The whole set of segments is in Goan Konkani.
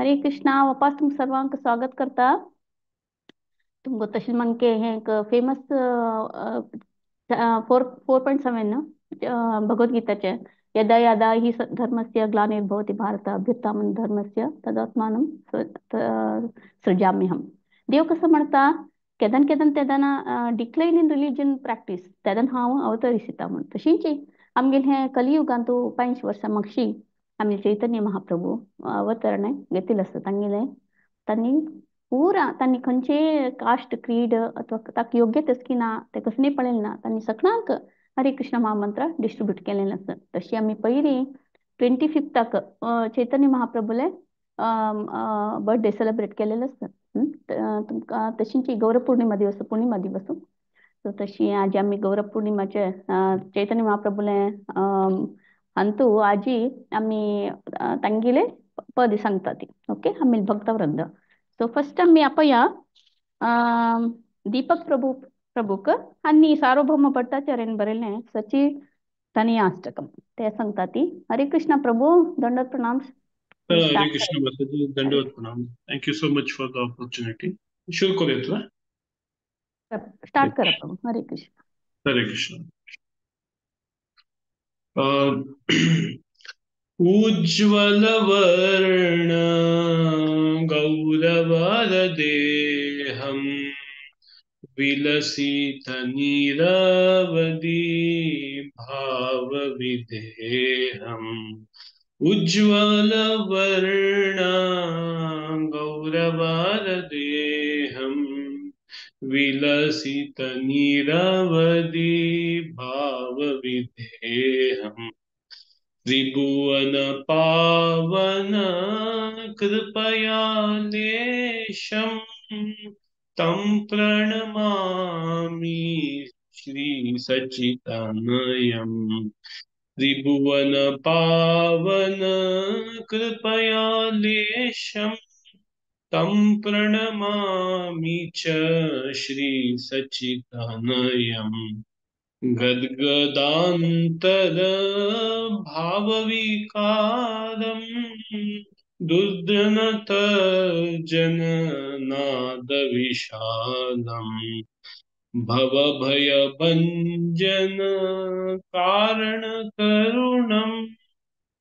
हरे कृष्णा. वापस तुम सर्वांक स्वागत करता. तुमकां तशें मानके हें एक फेमस 4.7 भगवद्गीताचे यदा यदा हि धर्मस्य ग्लानिर्भवति भारत अभ्युत्थानं धर्मस्य तदात्मानं सृजाम्यहम्. देव कसं म्हणता केदन केदन तेदना डिक्लाइन इन रिलिजन प्रॅक्टीस तेदन हांव अवतरिसिता म्हण. तशींच आमगेले हें कलियुगांतू 5 वर्सां मागशी आमगे चैतन्य महाप्रभू अवतरण घेतिल्लें आसता. तांगेलें तांणी पुरा तांणी खंयचे कास्ट क्रीड अथवा ताका योग्य तस की ना तें कसली पळयलें ना, तांणी सगळ्यांक हरे कृष्ण महामंत्र डिस्ट्रिब्यूट केलेलें आसा. तशी आमी पयलीं 25 चैतन्य महाप्रभूले बर्थडे सेलिब्रेट केलेलो आसता. तुमकां तशींची गौरव पूर्णिमा दिवस पूर्णिमा दिवस. सो तशी आज आमी गौरव पूर्णिमाचे चैतन्य महाप्रभूले अंतू आजी आमी तांगेले पद सांगता ती. ओके, आमी भक्तवृंद. सो फर्स्ट आमी आपया दीपक प्रभू प्रभूक आनी सार्वभौम भट्टाचार्यान बरयलें सची तनयाष्टकम ते सांगता ती. हरे कृष्ण प्रभू, दंडवत प्रणाम. हरे कृष्ण माताजी, दंडवत प्रणाम. Thank you so much for the opportunity. शुरू करूया? स्टार्ट करा प्रभू. हरे कृष्ण. हरे कृष्ण. उज्ज्वल वर्ण गौरवर देहम विलसित नीरवदी भाव विदेहम. उज्ज्वल वर्ण गौरवर देहम विलसित नीरवदी भाव विदेहम. त्रिभुवन पावन कृपया लेशम तं प्रणमामि श्री सच्चिदानयम्. त्रिभुवन पावन कृपया लेशम तं प्रणमामि च श्री सच्चिदानयम्. गद्गदांतर भावविकारं दुर्जनत जननाद विशालं भवभयभञ्जन कारण करुणं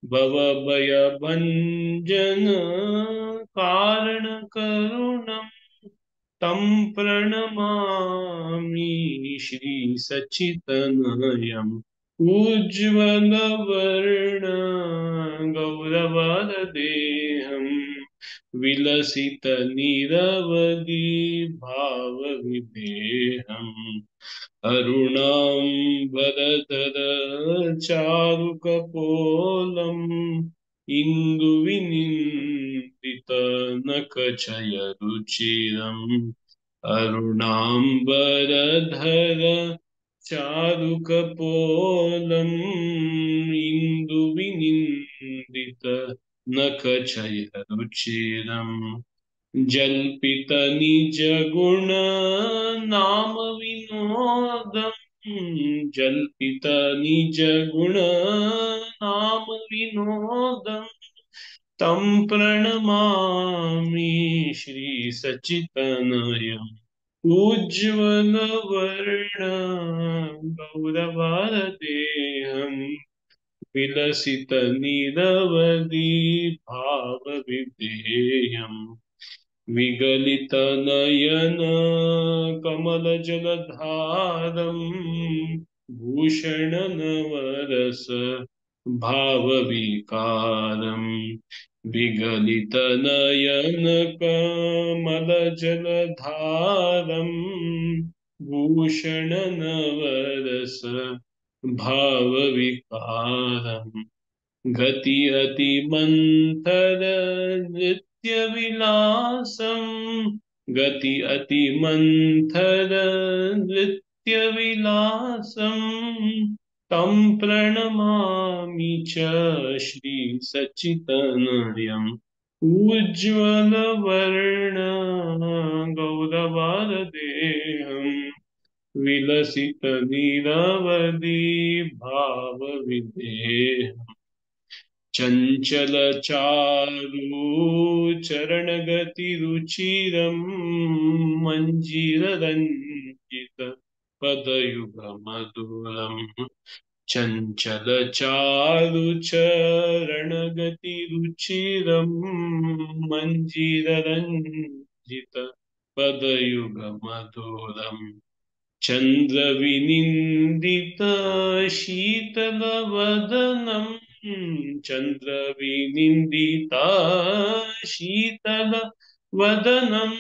भवभयभञ्जन कारण करुणं तं प्रणमामि श्री सच्चितनयम्. उज्ज्वल वर्ण गौरवर देहं विलसित निरवधि भाव विदेहं. अरुणांबरधर चारुकपोलं इन्दुविनिन्दित नखचय रुचिरम्. अरुणांबरधर चारुकपोलं इन्दुविनिन्दित नखचय रुचिरम्. जल्पित निजगुण नाम विनोदं जल्पित निजगुण नाम विनोदं तं प्रणमामि श्री सच्चितनयम्. उज्ज्वल वर्ण गौरवर देहं विलसित निरवधि भाव विधेयं. विगलित नयन कमल जलधारं भूषण नवरस भाव विकारं. विगलित नयन कमल जलधारं भूषण नवरस भाव विकारं. गति अति मंथर नृत्य विलासं गति अति मंथर नृत्य विलासं तं प्रणमामि च श्री सच्चितनयम्. उज्ज्वल वर्ण गौरवर देहं विलसित निरवधि भाव विदेहं. चंचल चारु चरणगति रुचिरं मंजीर रंजित पदयुग मधुरम। चंचल चारु चरणगति रुचिरं मंजीर रंजित पदयुग मधुरम। चंद्र विनिंदित शीतल वदनम चंद्र विनिंदिता शीतल वदनम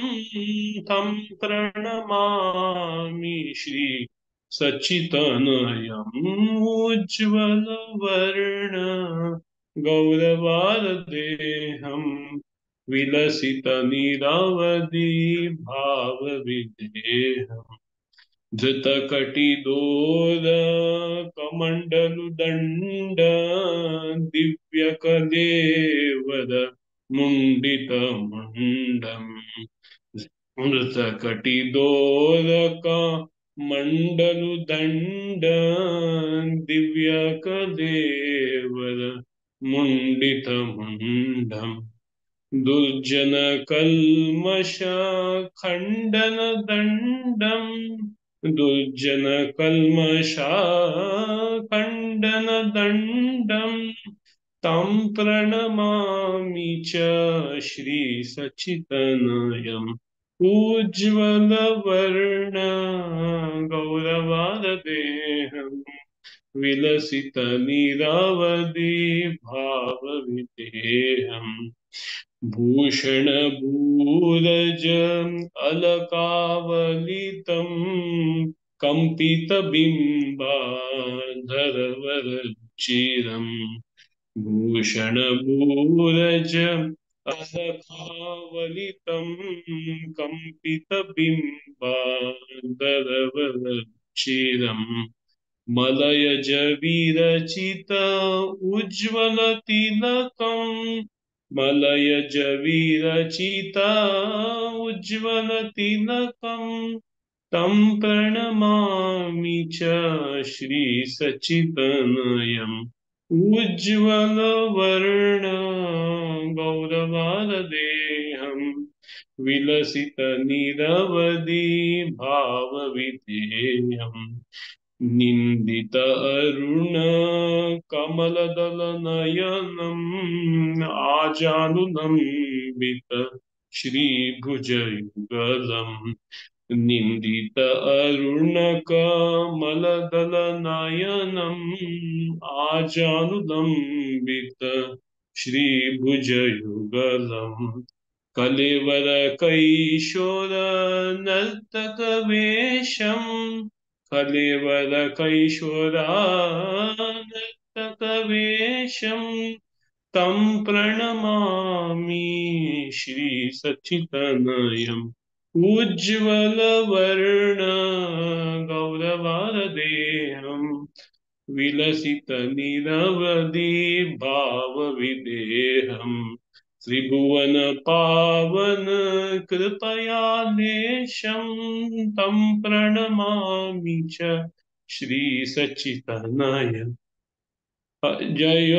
तं प्रणमामि श्री सच्चितनयम् उज्ज्वल वर्ण गौरवारदेहं विलसित निरवधि भाव विदेहं। धृतकटिदोर कमंडलुदंड दिव्यकलेवर मुंडित मुंडम। धृतकटिदोर कमंडलुदंड दिव्यकलेवर मुंडित मुंडम। दुर्जन कल्मष खंडन दंडम दुर्जन कल्मषा खंडन दंडम तं प्रणमामि च श्री सच्चितनयम् उज्ज्वल वर्ण गौरवारदेहं विलसित निरवधि भाव विदेहं। भूषण भूरज अलकावलितं कंपित बिंबाधरवरचिरं। भूषण भूरज अलकावलितं कंपित बिंबाधरवरचिरं। मलयज विरचित उज्ज्वल तिलकं मलयज विरचित उज्ज्वल तिलकं तं प्रणमामि च श्री सच्चितनयम् उज्ज्वल वर्ण गौरवारदेहं विलसित निरवधि भाव विधेयं। निंदित अरुण कमलदल नयनम आजानुलंबित श्रीभुजयुगलम। निंदित अरुण कमलदल नयनम आजानुलंबित श्रीभुजयुगलम। कलेवर कैशोर नर्तक वेशम कलेवर कैशोरा नर्तक वेशम तं प्रणमामि श्री सच्चितनयम् उज्ज्वल वर्ण गौरवारदेहं विलसित निरवधि भाव विदेहं। त्रिभुवन पावन कृपया लेशं तं प्रणमामि च श्री सच्चितनय। जय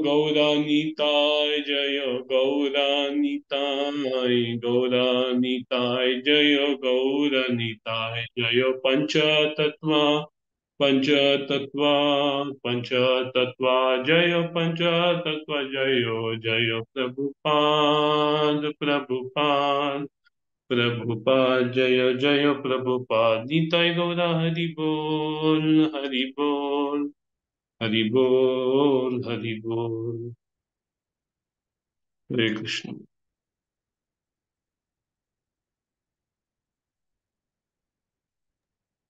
गौरानिताय जय गौरानिताय गौरानिताय जय गौरानिताय जय पंचतत्वा पंचतत्वा पंचतत्वा जय पंचतत्व जय जय प्रभुपाद प्रभुपाद प्रभुपाद जय जय प्रभुपाद। निताय गौरा हरि बोल हरि बोल हरि बोल हरि बोल। हरे कृष्ण।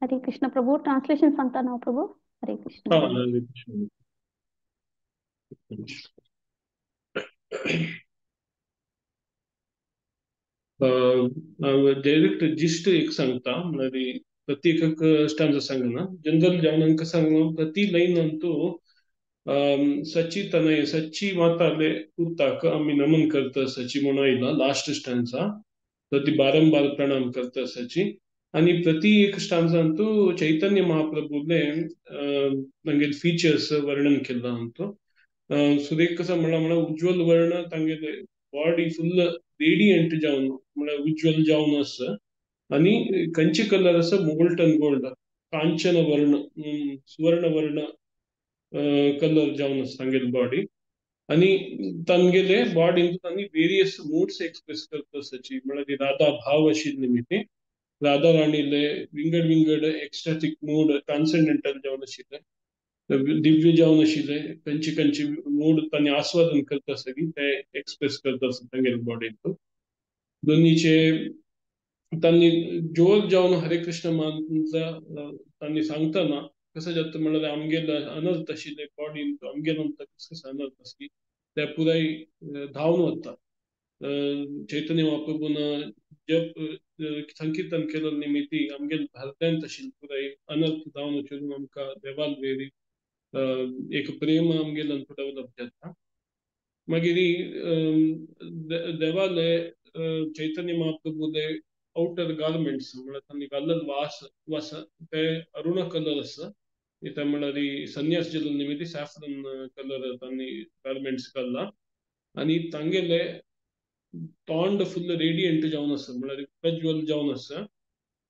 हरे कृष्ण प्रभु। ट्रांसलेशन सांगता ना प्रभु? हरे कृष्ण। हरे कृष्ण। डायरेक्ट जिस्ट एक सांगता, म्हणजे प्रत्येक स्टँजा सांगना जनरल जेवण सांगना प्रति लाईन अंतू सची तनय सची माताले उताक आम्ही नमन करता सची म्हणून आयला लास्ट स्टँजा, तर ती बारंबार प्रणाम करता सची. आणि प्रति एक स्टांजांतू चैतन्य महाप्रभुले ನಂಗೆ फीचर्स वर्णन केला अंतू. सुरेख कसं म्हणला म्हणल्यार उज्ज्वल वर्ण तांगेले बॉडी फुल्ल रेडियंट जावन म्हळ्यार उज्ज्वल जावन आसा आनी खंयचे कलर आसा मोल्टन गोल्ड कांचन वर्ण सुवर्ण वर्ण कलर जावन आसा तांगेले बॉडी आनी तांगेले बॉडीन तांणी वेरियस मूड्स एक्सप्रेस करता आसाची म्हळ्यार राधा भाव आशिल्ले निमित्ते राधा राणीले विंगड विंगड एक्स्टॅटिक मूड ट्रान्सेंडेंटल जावन आशिल्ले दिव्य जावन आशिल्ले खंयचे खंयचे मूड तांणी आस्वादन करता आसता ते एक्सप्रेस करता आसता तांगेले बॉडीन. दोनीचे तांणी जोर जावन हरे कृष्ण मंत्र तांणी सांगतना कसं जाता म्हणल्यार आमगेले अनर्थ आशिल्ले बॉडीन आमगेलो कसं अनर्थ आसली ते पुराय धांवन वता. चैतन्य महाप्रभून जप संकीर्तन केल्ले निमित्ती आमगेले भारतांत आशिल्ले पुराय अनर्थ धांवन वचून आमकां देवाल वेरी एक प्रेम आमगेल्यान डेवलप जाता. मागीर देवाले चैतन्य महाप्रभूले आवटर गार्मेंट्स म्हळ्यार तांणी घाल्लेलो वास वास ते अरुण कलर आसा ते म्हळ्यार संन्यास जेल्ले निमित्ती सॅफ्रन कलर तांणी गार्मेंट्स घाल्ला आनी तांगेले तोंड फुल्ल रेडियंट जावन आसा म्हळ्यार प्रज्वल जावन आसा.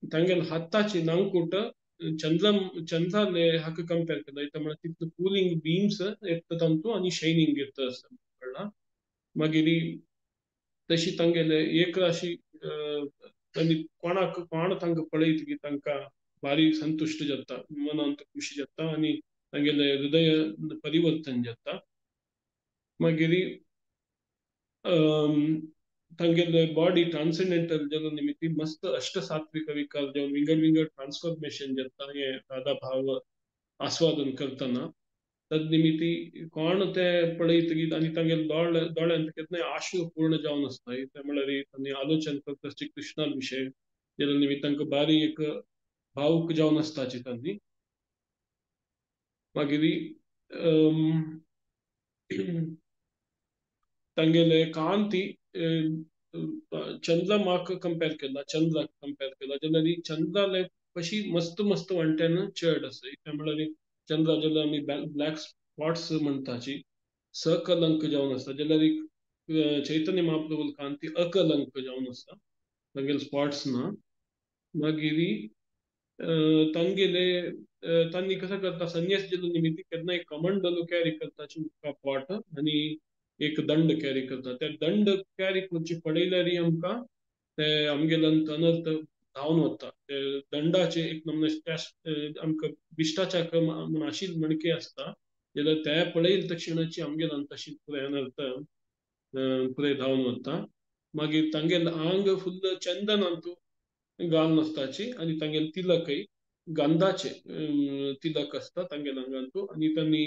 तांगेले हाताची नांकूट चंद्र चंद्राले हाका कंपेर केला इथं म्हळ्यार तितले कुलिंग बीम्स येता तांतू आनी शायनिंग येता आसा कळ्ळा. मागीर तशी तांगेले एक राशी तांणी कोणाक कोण तांकां पळयत की तांकां भारी संतुश्ट जाता मनांत खुशी जाता आनी तांगेले हृदय परिवर्तन जाता. मागीर तांगेले बॉडी ट्रान्सेंडेंटल जाल्ले निमित्ती मस्त अष्टसात्विक विकार जावन विंगड विंगड ट्रान्सफॉर्मेशन जाता हे राधा भाव आस्वादन करतना तद निमित्ती कोण ते पळयतकीर आनी तांगेले दोळे दोळ्यांत केन्नाय आशू पूर्ण जावन आसता ते म्हळ्यार तांणी आलोचन करता श्री कृष्णा विशय जाल्ले निमित्त तांकां बारी एक भावूक जावन आसताची तांणी. मागीर तांगेले कांती चंद्रमाक कंपेर केला चंद्राक कंपेर केला जाल्यार चंद्राले कशी मस्त मस्त वांट्यान चड आसा ते म्हळ्यार चंद्रा जाल्यार आमी ब्लॅक स्पॉट्स म्हणटाची सकलंक जावन आसता जाल्यार चैतन्य महाप्रभू कांती अकलंक जावन आसता तांगेले स्पॉट्स ना. मागीर तांगेले तांणी कसं करता संन्यास जेल्ले निमित्ती केन्ना एक कमंडलो कॅरी करताची उदका पॉट आनी एक दंड कॅरी करता त्या दंड कॅरी करची पळयल्यार आमकां ते आमगेल्यान अनर्थ धांवन वता ते दंडाचे एक नमूने आमकां बिश्टाच्या म्हूण आशिल्ले मणके आसता जाल्यार ते पळयले तक्षणाची आमगेल्यान तशी पुराय अनर्थ पुराय धांवन वता. मागीर तांगेले आंग फुल्ल चंदनांतू घालून आसताची आनी तांगेले तिलकय गंधाचे तिलक आसता तांगेले आंगांतू आनी तांणी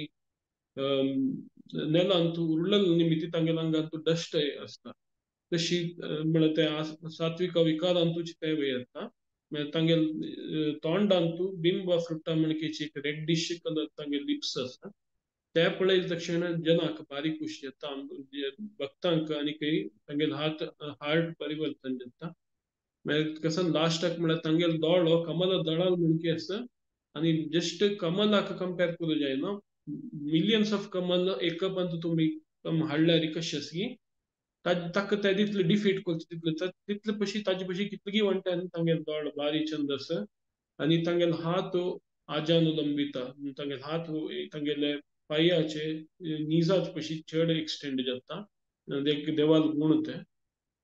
नेलांतू उरलेले निमित्ती तांगेले आंगांतू डस्ट आसता तशी म्हळ्यार ते सात्विक विकारांतूच ते येता. मागीर तांगेले तोंडांतू बिंब फ्रुटा म्हणकेची एक रेडिश कलर तांगेले लिप्स आसा ते पळयले तक्षण जनाक बारीक खुशी जाता भक्तांक आनी खंय तांगेले हात हार्ट परिवर्तन जाता. मागीर कसं लास्टाक म्हळ्यार तांगेले दोळो कमल दळाल म्हणके आसा आनी जस्ट कमलाक कंपेर करूं जायना मिलियन्स ऑफ कमल एकपांत तुमी हाडल्यार कशें आसली ताका ते तितले डिफीट करचे तितले तितले पशी ताजे पशी कितली वांट्यान तांगेले दोळ बारी चंद आसा आनी तांगेले हात आजानुलंबिता तांगेले हात तांगेले पांयाचे निजाच पशी चड एक्सटेंड जाता देवाल गुण ते.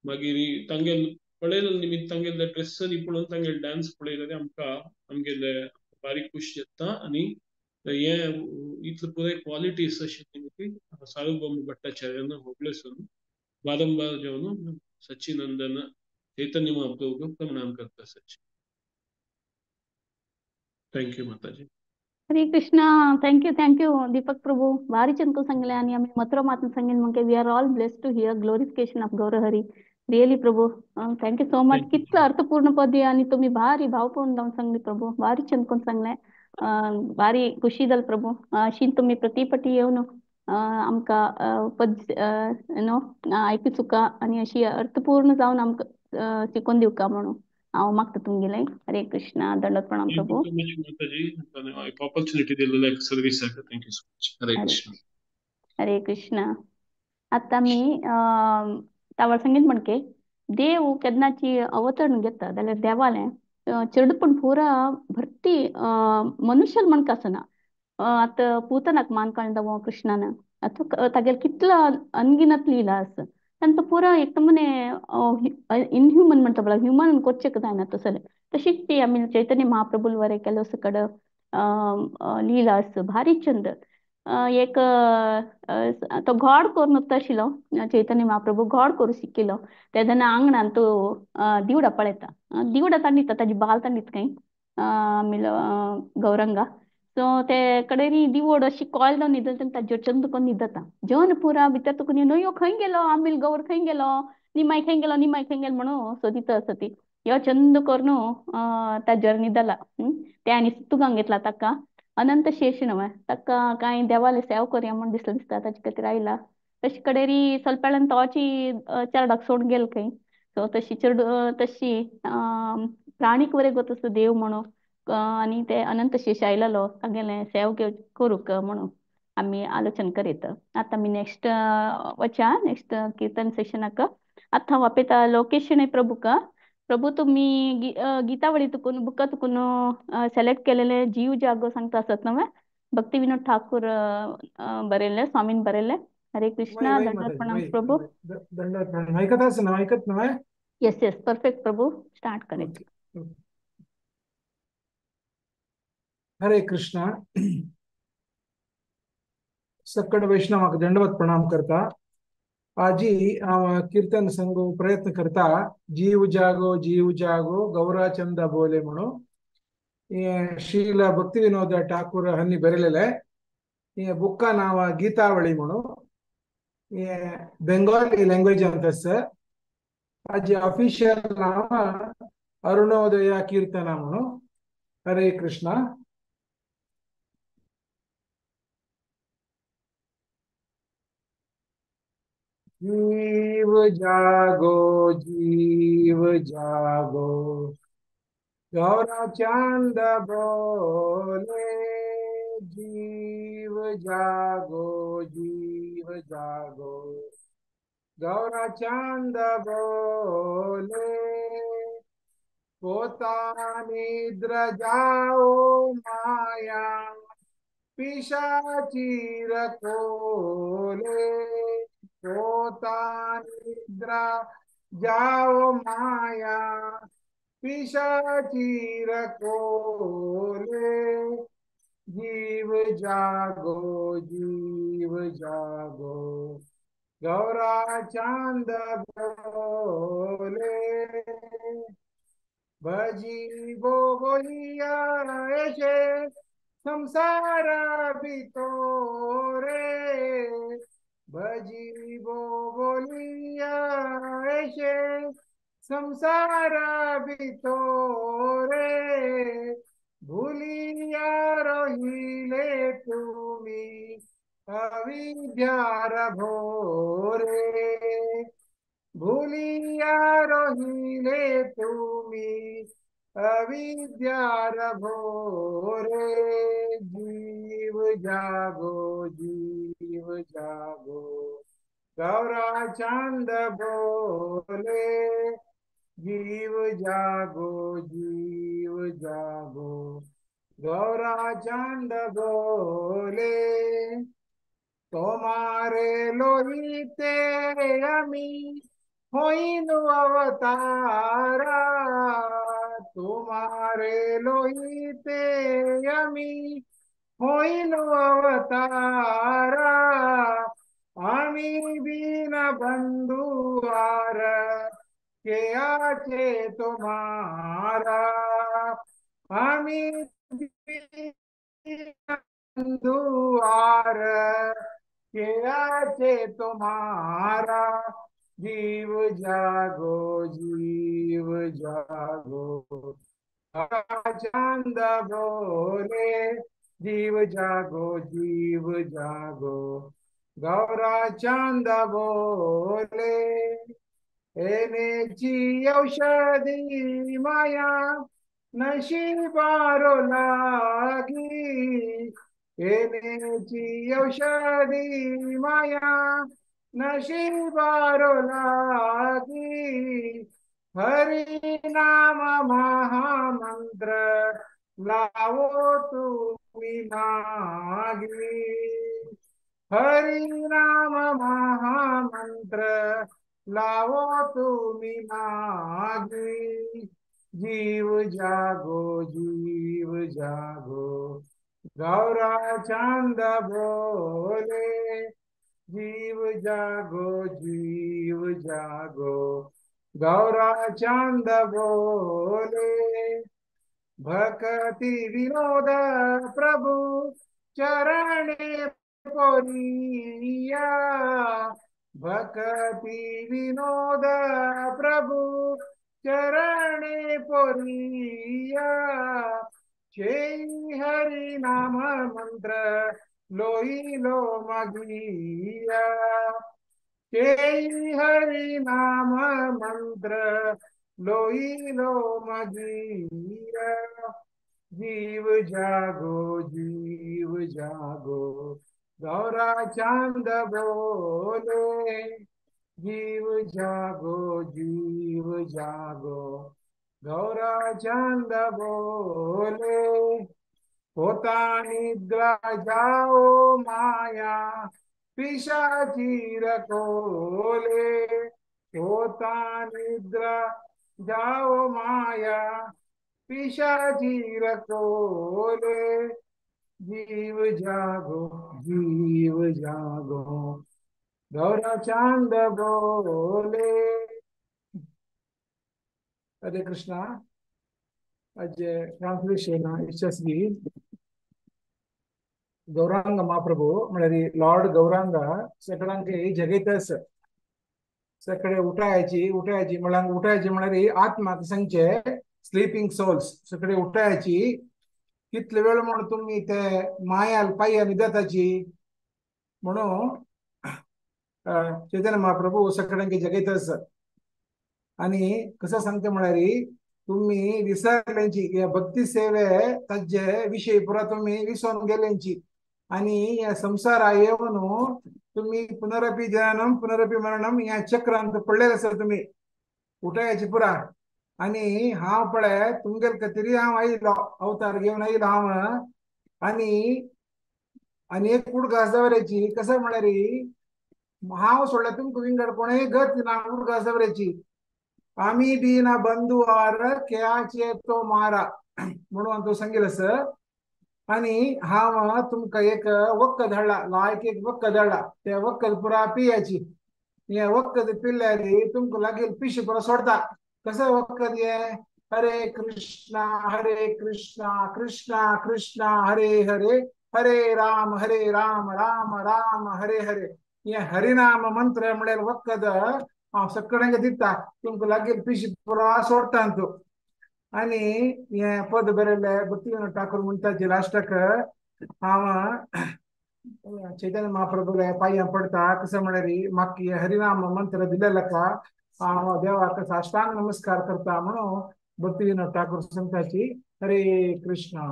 मागीर तांगेले पळयले निमित्त तांगेले ड्रेसांनी पळोवन तांगेले डान्स पळयल्यार आमकां आमगेले बारीक खुशी जाता आनी हे इतले पुराय क्वालिटीज अशे निमित्ती सार्वभौम भट्टाचार्यान होगळेसून वारंवार जेवन सच्चिनंदन चैतन्य महाप्रभूक प्रणाम करता सच्ची. Thank you Mataji. Hare Krishna. Thank you Deepak Prabhu भारी चंद सांगले आणि आम्ही मथुरा मातन सांगेन म्हणजे we are all blessed to hear glorification of Gaurahari. Really Prabhu thank you so much. कितलं अर्थपूर्ण पद आणि तुम्ही भारी भावपूर्ण जाऊन सांगले प्रभू भारी चंद सांगले भारी खुशी जाल प्रभू. अशी तुम्ही प्रतिपटी येवन आमकां पद नो आयकू चुका आनी अशी अर्थपूर्ण जावन आमकां शिकोवन दिवका म्हणून हांव मागता तुमगेले. हरे कृष्णा. दंडवत प्रणाम प्रभू. ऑपॉर्च्युनिटी दिलेल्या service. Thank you so much. Hare Krishna. हरे कृष्ण. आतां आमी तावळ संगीत म्हणके देव केन्नाची अवतरण घेता जाल्यार देवालें चेडपण पुरा भरती मनुष्य म्हणका आसना. आतां पूतनाक मान काडलो कृष्णान, आतां तागेले कितलो अनगिनत लीला आसा, तांकां पुरा एकदम इनह्युमन म्हणटा पळय, ह्युमन करचें जायना तसलें. तशीच ती आमी चैतन्य महाप्रभूल वरे केलो सकड लीला आसा भारी चंद. एक तो घोड करून आशिल्लो चैतन्य महाप्रभू, घोड करूं शिकिल्लो तेन्ना आंगणान तो दिवडा पळयता, दिवडा तांडिता ताजी बाल तांडीत खंय आमी गौरंगा. सो ते कडेन दिवड अशी कॉयल जावन न्हिदता तेन्ना ताजेर चंद करून न्हिदता. जन पुरा भितर तुका न्हय यो खंय गेलो आंबील गौर, खंय गेलो निमाय, खंय गेलो निमाय, खंय गेलो म्हणून सोदिता आसा ती. यो चंद करून ताजेर न्हिदला. ते आनी तुगांक घेतला ताका अनंत शेष न्हय, ताका कांय देवाले सेवा करया म्हूण दिसलें दिसता ताचे खातीर आयला. तशें कडेन स्वल्प वेळान तोची चेरडाक सोडून गेलो खंय. सो तशी चेड तशी प्राणीक वरे गोत आसता देव म्हणून, आनी ते अनंत शेष आयलेलो तागेलें सेव करूंक म्हणून आमी आलोचन करीत. आतां आमी नेक्स्ट वच्या नेक्स्ट किर्तन सेशनाक. आतां वापेता लोकेशन प्रभूक. प्रभू तुमी गीतावळी तुकून बुका तुकून सेलेक्ट केलेले जीव जागो सांगता आसत न्हय, भक्ती विनोद ठाकूर बरयल्ले, स्वामीन बरयल्ले. हरे कृष्णा, दंडवत प्रणाम प्रभू. दंडवत प्रणाम. ऐकत आसा ना? ऐकत न्हय? येस येस, परफेक्ट प्रभू, स्टार्ट करेक्ट. हरे कृष्णा. सकड वैष्णवाक दंडवत प्रणाम करता. आजी कीर्तन संगो प्रयत्न करता. जीव जागो जीव जागो गौराचंद बोले म्हणून श्रील भक्ती विनोद ठाकूर हन्नी बरलेले. बुक्का नाव गीतावळी म्हणून बेंगाली लँग्वेज अंत. आजी ऑफिशियल नाव अरुणोदय कीर्तन म्हणून. हरे कृष्णा. जीव जागो जीव जागो गौरा चांद बोले, जीव जागो जीव जागो गौरा चांद बोले, पोता निद्र जाओ माया पिशाचीर कोले, पोता निद्रा जाओ माया पिशाचीर कोले, जीव जागो जीव जागो गौरा चांद बोले, भजी बोलिया ऐसे संसार बितोरे, भजी बोलिया ऐसे संसार बितोरे, भूलिया रोहिले तुमी अविद्यार भोरे, भूलिया रोहिले तुमी अविद्यार भोरे, जीव जागो जीव जागो गौरा चांद बोले, जीव जागो जीव जागो गौरा चांद बोले, तुम्हारे लोहिते अमी होइनु अवतारा, तुम्हारे लोहिते अमी होइनु अवतारा, आमी बिना बंधुआर के आचे तुम्हारा, आमी बिना बंधुआर के आचे तुम्हारा, जीव जागो जीव जागो चांद बोले, जीव जागो जीव जागो गौरा चांद बोले, एनेची औषधी माया नशीबारो लागी, येण्याची औषधी माया नशिबारो लागी, हरी नाम महामंत्र लावो तुम्ही मागी, हरी नाम महामंत्र लावो तुम्ही मागी। जीव जागो जीव जागो गौरा चांद बोले, जीव जागो जीव जागो गौरा चांद बोले। भक्ति विनोद प्रभु चरणे पोरिया, भक्ति विनोद प्रभु चरणे पोरिया, छेई हरि नाम मंत्र लोई लो मगिया, छेई हरि नाम मंत्र लोई लो मगिया। जीव जागो जीव जागो गौरा चांद बोले, जीव जागो जीव जागो गौरा चांद बोले। होता निद्रा जाओ माया पिशाची रकोले, होता निद्रा जाओ माया पिशाची रकोले। जीव जागो जीव जागो गौरा चांद बोले। हरे कृष्णा। आज ट्रान्सलेशन यशस्वी गौरांग महाप्रभू म्हळ्यार लॉर्ड गौरांग सगळ्यांक जगैतस सगळे उठायची उठायची म्हळ्यार उठायची म्हळ्यार आत्मा सांगचे स्लीपिंग सोल्स सगळे उठायची। कितले वेळ म्हणून तुम्ही ते मायाल पाया निदाताची म्हणून चैतन्य महाप्रभू सगळ्यांक जगैतस। आणि कसं सांगते म्हळ्यार तुम्ही विसरल्यांची भक्ती सेवे ताजे विषय पुरा तुम्ही विसरून गेल्यांची आणि या संसारा येवन तुम्ही पुनरपी जननम पुनरपी मरणम या चक्रांत पडलेले आसा तुम्ही उठायची पुरा। आणि हांव पळय तुमगेल खातीर हांव आयलो अवतार घेवन आयलो हांव। आणि आनी एक उडगास दवरायची कसं म्हळ्यार हांव सोडल्यार तुमकां विंगड कोणेय गत ना उडगास दवरायची। आमी बी ना बंधू आर खेळाचे तो मारा म्हणून तो सांगेल असं। आणि हांव तुमकां एक वखद हाडला लायक एक वखद हाडला ते वखद पुरा पियाची हे वखद पिल्यार तुमकां लागीं पिशे पुरा सोडता। कसं वखद हे हरे कृष्णा कृष्णा कृष्णा हरे हरे हरे राम राम राम हरे हरे हे हरिनाम मंत्र म्हळ्यार वखद हांव सगळ्यांक दिता तुमकां लागीं पिशे पुरा सोडता तूं। आणि हे पद बरयल्लें भक्तिविनोद ठाकूर म्हणटा लास्टाक हांव चैतन्य महाप्रभूले पांयां पडटा कसं म्हळ्यार म्हाका हरिनाम मंत्र दिलेलो हांव देवाक साष्टांग नमस्कार करता म्हणून भक्तिविनोद ठाकूर सांगताची। हरे कृष्णा।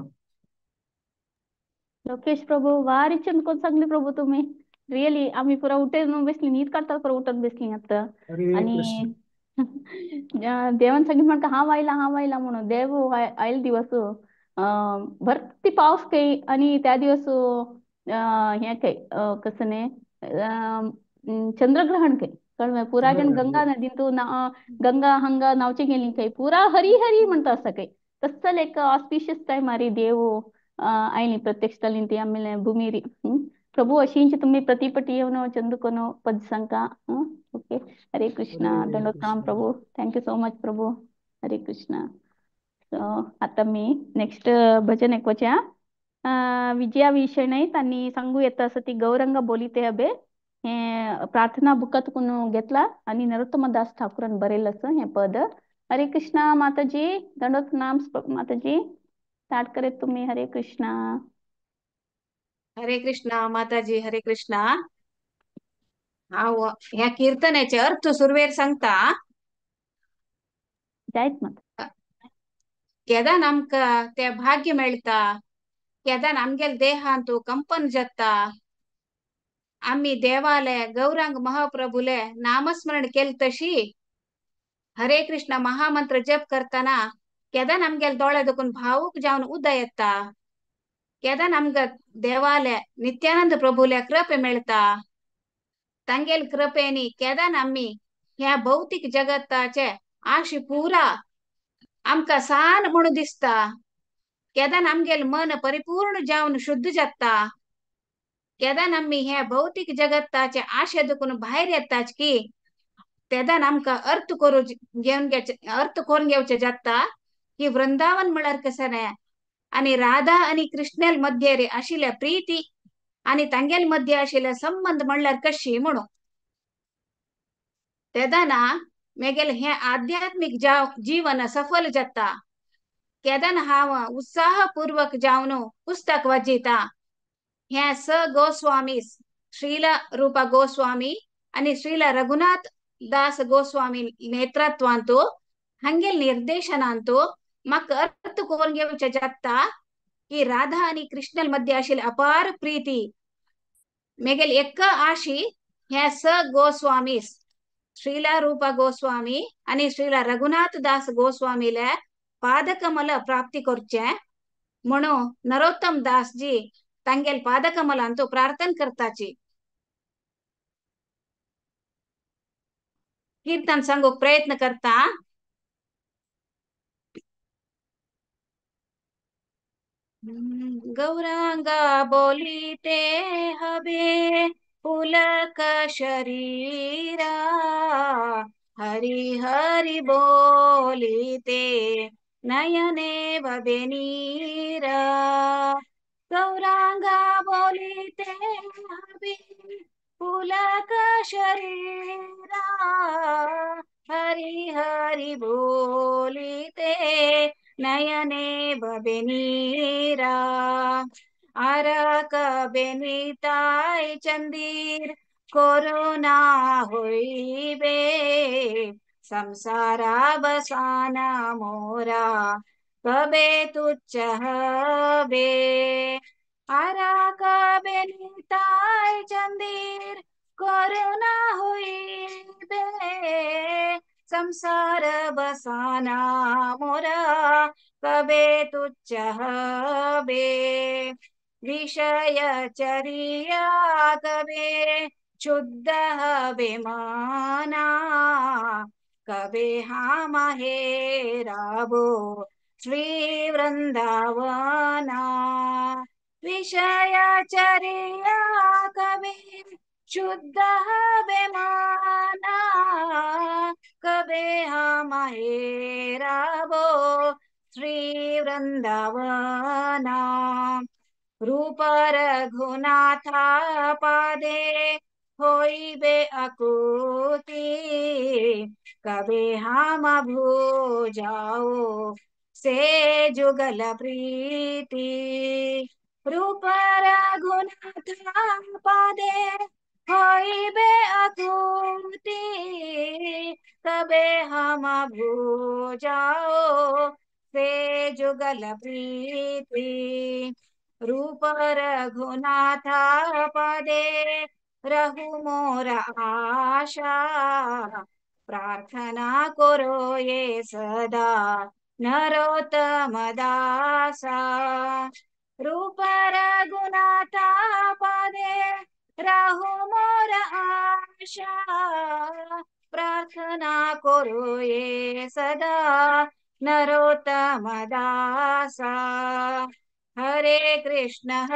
लोकेश प्रभू वारी चंद कोण सांगले प्रभू तुम्ही रिअली आम्ही पुरा उठून बसली न्हीद काडतात पुरा उठून बसली आता। आणि देवान सांगितलं म्हणका हांव आयला हांव आयला म्हणून देव आयल दिवस भरती पावस काही आणि त्या दिवस हे काही कसं न्ही चंद्रग्रहण काही कळमे पुरा जण गंगा नदींतू गंगा हंगा नावचे गेली काही पुरा हरी हरी म्हणता असं काही तसल एक ऑस्पिशियस टाइम अरे देव आयली प्रत्यक्ष ती आम्ही भूमिरी प्रभु अशींची तुम्ही प्रतिपटी येवन चंदुकोनो पद सांगा। ओके हरे कृष्णा दंडवत प्रणाम Prabhu thank you so much Prabhu Hare Krishna. So आता मी नेक्स्ट भजन ऐकवाचे विजया विषय त्यांनी सांगू येत असं ती गौरंग बोलिते हबे हे प्रार्थना बुकात कोण घेतला आणि नरोत्तम दास ठाकूरान बरयलं असं हे पद। हरे कृष्णा माताजी दंडवत प्रणाम माताजी स्टार्ट करे तुम्ही। हरे कृष्णा। हरे कृष्णा माताजी हरे कृष्णा। हांव ह्या कीर्तनाचे अर्थ सुरवेर सांगता। जायत माता केदान आमकां ते भाग्य मेळटा केदन आमगेल देहांतु कंपन जाता. आमी देवाले गौरांग महाप्रभुले नामस्मरण केल तशी हरे कृष्ण महामंत्र जप करतना केदन आमगेल दोळे दुखून भावूक जावन उदय येता. केदन आमकां देवाले नित्यानंद प्रभुले कृपे मेळता. तांगेल कृपेनी केदन आमी ह्या भौतीक जगताचे आशी पुरा आमकां सान म्हणून दिसता. केदन आमगेल मन परिपूर्ण जावन शुद्ध जाता. केदन आमी ह्या भौतीक जगताचे आशे दुखून भायर येताच की तेदन आमकां अर्थ करू घेवन अर्थ करून घेवचे जाता की वृंदावन म्हळ्यार कशें न्हय आनी राधा आनी कृष्णेल मध्य रे आशिल्ल्या प्रीती आनी तांगेल मध्य आशिल्ले संबंद म्हणल्यार कशी म्हणून. तेदना मेगेल हें आध्यात्मीक जीवन सफल जाता. केदन हांव उत्साहपूर्वक जावन पुस्तक वाचिता. हें स गोस्वामी श्रीला रूपा गोस्वामी आनी श्रीला रघुनाथ दास गोस्वामी नेतृत्वांतु हांगेल निर्देशनांतु म्हाका अर्थ करून घेवचें जाता की राधा आनी कृष्णल मध्य आशिल्ली अपार प्रीती मेगेल एक आशी हे स गोस्वामी श्रीला रूपा गोस्वामी आनी श्रीला रघुनाथ दास गोस्वामीले पादकमल प्राप्ती करचें म्हणून नरोत्तम दास जी तांगेल पादकमलांतु प्रार्थना करताची. कीर्तन सांगूक प्रयत्न करता. गौरांगा बोलिते हबे पुलक शरीरा हरि हरि बोलिते नयने भवे नीरा. गौरांगा बोलिते हबे पुलक शरीरा हरि हरि बोलिते नयने भवे नीरा. आरक बेनिताय चंदीर कोरोना होइबे संसारा बसाना मोरा कबे तुच्छ हबे. आरक बेनिताय चंदीर कोरोना होइबे संसार बसाना मोरा कबे तुच्छ हबे. विषय चरिया कबे शुद्ध हबे माना कबे हम हे राबो श्री वृंदावना. विषय चरिया कबे शुद्ध हबे माना कबे हम हे राबो श्री वृंदावना. रूप रघुनाथा पादे होइबे अकुति कबे हम भू जाओ से जुगल प्रीति. रूप रघुनाथा पादे होइबे अकुति कबे हम भू जाओ से जुगल प्रीति. रूप रघुनाथा पदे रहु मोर आशा प्रार्थना करो ये सदा नरोत्तम दासा. रूप रघुनाथा पदे रहु मोर आशा प्रार्थना करो ये सदा नरोत्तम दासा. हरे कृष्ण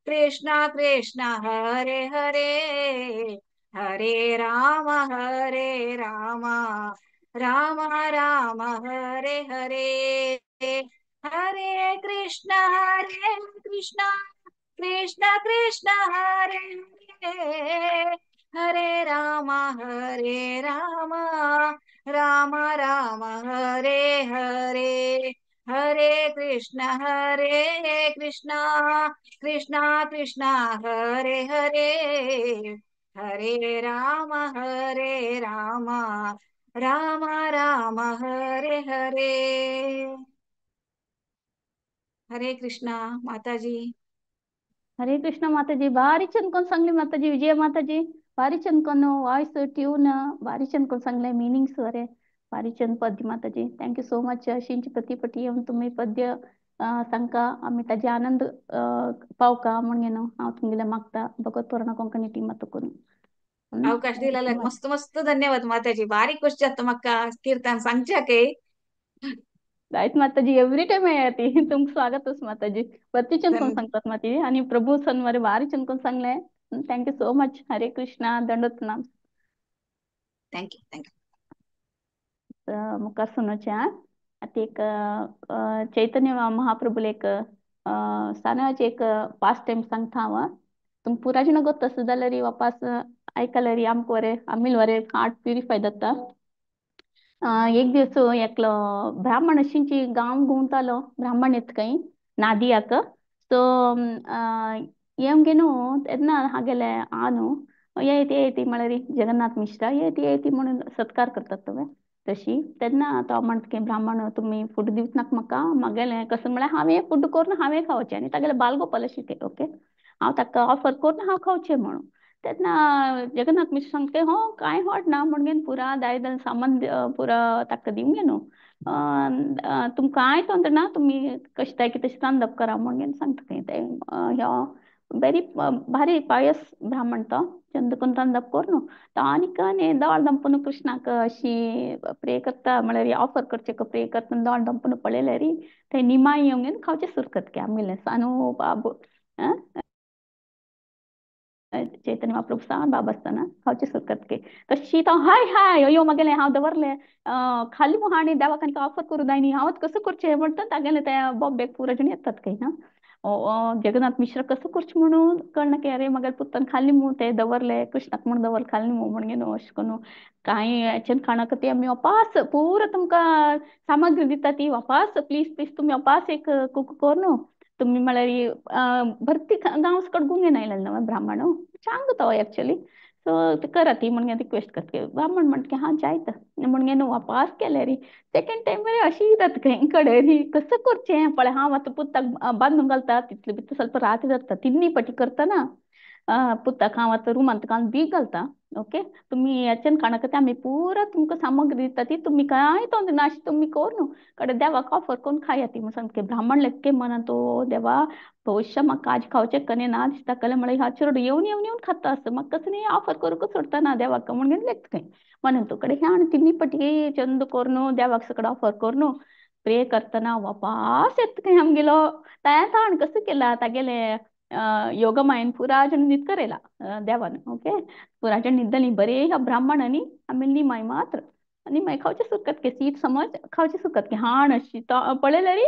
कृष्ण कृष्ण हरे हरे हरे राम राम राम हरे हरे. हरे कृष्ण कृष्ण कृष्ण हरे हरे हरे राम राम राम हरे हरे. हरे कृष्ण कृष्ण कृष्ण हरे हरे हरे राम राम राम हरे हरे. हरे कृष्णा माताजी. हरे कृष्ण माताजी. भारी चंद कोण सांगले माताजी, विजय माताजी. भारी चंद कोण वॉइस ट्यून भारी चंद कोण सांगले मिनिंग्स वरे भारी चंद पद्य माताजी. Thank you so much. अशींची प्रतिपटी येवन तुमी पद्य सांगका आमी ताजे आनंद पावका म्हणून हांव तुमगेले मागता भगवत पुराण कोंकणी टीमा तुकून. अवकाश दिलेला मस्त मस्त धन्यवाद माताजी. भारी खुश जाता म्हाका कीर्तन सांगच्या के. राईट माताजी, एव्हरी टाइम येती तुमकां स्वागतच माताजी. बत्ती चंद कोण सांगतात माताजी आणि प्रभू सनवारे भारी चंद कोण सांगले. Thank you so much. Hare Krishna. दंडोत प्रणाम. Thank you thank you. मुखार सुनोचें आतां एक चैतन्य महाप्रभूले एक सानाचे एक पास्ट टायम सांगता हांव. तुमकां पुराजी नको तसं जाल्यार वापास आयकल्यार आमकां बरें आमील बरें हार्ट प्युरिफाय जाता. एक दिवस एकलो ब्राह्मण अशींची गांव घुंवतालो ब्राह्मण येत खंय नादियाक. सो येवंक न्हू तेन्ना हागेले आ न्हू येयती येयती म्हळ्यार जगन्नाथ मिश्रा येयती येयती म्हणून सत्कार करतात तुवें तशी. तेन्ना तो म्हणटा की ब्राह्मण तुमी फूड दिवच नाका म्हाका, म्हागेलें कसं म्हळ्यार हांवें फूड करून हांवें खावचें आनी तागेलें बालगोपाल अशें ओके हांव ताका ऑफर करून हांव खावचें म्हणून. तेन्ना जगन्नाथ मिश्र सांगते हो कांय हॉट ना म्हणून पुरा दायज सामान पुरा ताका दिवंक न्हू तुमकां कांय तोंत्र ना तुमी कशें जाय की तशें रांदप करा म्हणून सांगता खंय ते. ह्यो वेरी भारी पायस ब्राह्मण तो चंद करून रांदप कर न्हू तो आनीक दोळ दंपून कृष्णाक अशी प्रे करता म्हळ्यार ऑफर करचे प्रे करता दोळ दंपून पळयल्यार थंय निमाई येवन खावचें सुरू करता आमगेलें सानू बाबू चैतन्य महाप्रभू सान बाब आसतना खावचें सुरू करता तशी तो हाय हाय अयो म्हागेलें हांव दवरलें खाली मुहा आनी देवाक आनी ऑफर करूं जाय न्ही हांव कसो करचें म्हणटा तागेलें त्या बॉम्बेक पुरा जाण येतात खंय ना. जगन्नाथ मिश्र कसो करचें म्हणून कळना की अरे म्हागेले पुतान खाली मू ते दवरले कृष्णाक म्हूण दवर खाली मू म्हणगे न्हू अशें करून कांय हेच्यान खाणाक ती आमी वापास पुरो तुमकां सामग्री दिता ती वापास प्लीज प्लीज तुमी वापास एक कुक कर न्हू तुमी म्हळ्यार भरती गांव सकट गुंगेन आयलें न्हू ब्राह्मण चांग तो एक्चुअली. सो ते करा ती म्हणगे रिक्वेस्ट करता ब्राह्मण म्हणटा की हां जायत म्हणगे न्हू वापास केले री सेकंड टायम बरें अशी जाता खंय कडे री कसं करचें पळय हांव आतां पुताक बांदून घालता तितले भितर ಸ್ವಲ್ಪ रात जाता तिन्नी पटी करतना पुताक हांव आतां रुमांत घालून बीग घालता ओके तुमी हेच्यान खाणाक ते आमी पुरा तुमकां सामग्री दिता ती तुमी कांय तोंड ना अशें तुमी कर न्हू कडे देवाक ऑफर करून खाया ती म्हण सामकें ब्राह्मण लेखे मनान तो देवा भविश्य म्हाका आज खावचें कने ना दिसता कले म्हळ्यार ह्या चेडो येवन येवन येवन खाता आसता म्हाका कसं न्ही ऑफर करूंक सोडता ना देवाक म्हणून लेखता खंय म्हणून तो कडे ह्या आनी तिन्ही पटी चंद करून देवाक सकड ऑफर करून प्रे करतना वापास येता खंय आमगेलो ताणें ताण कसं केला तागेले योगमायन पुराजण न्हीद करयला देवान ओके पुराजण न्हिदली बरे ह्या ब्राह्मणांनी आमी निमाय मात्र निमाय खावचें सुकत के सीत समज खावचें सुकत के हाण अशी तो पळयल्यार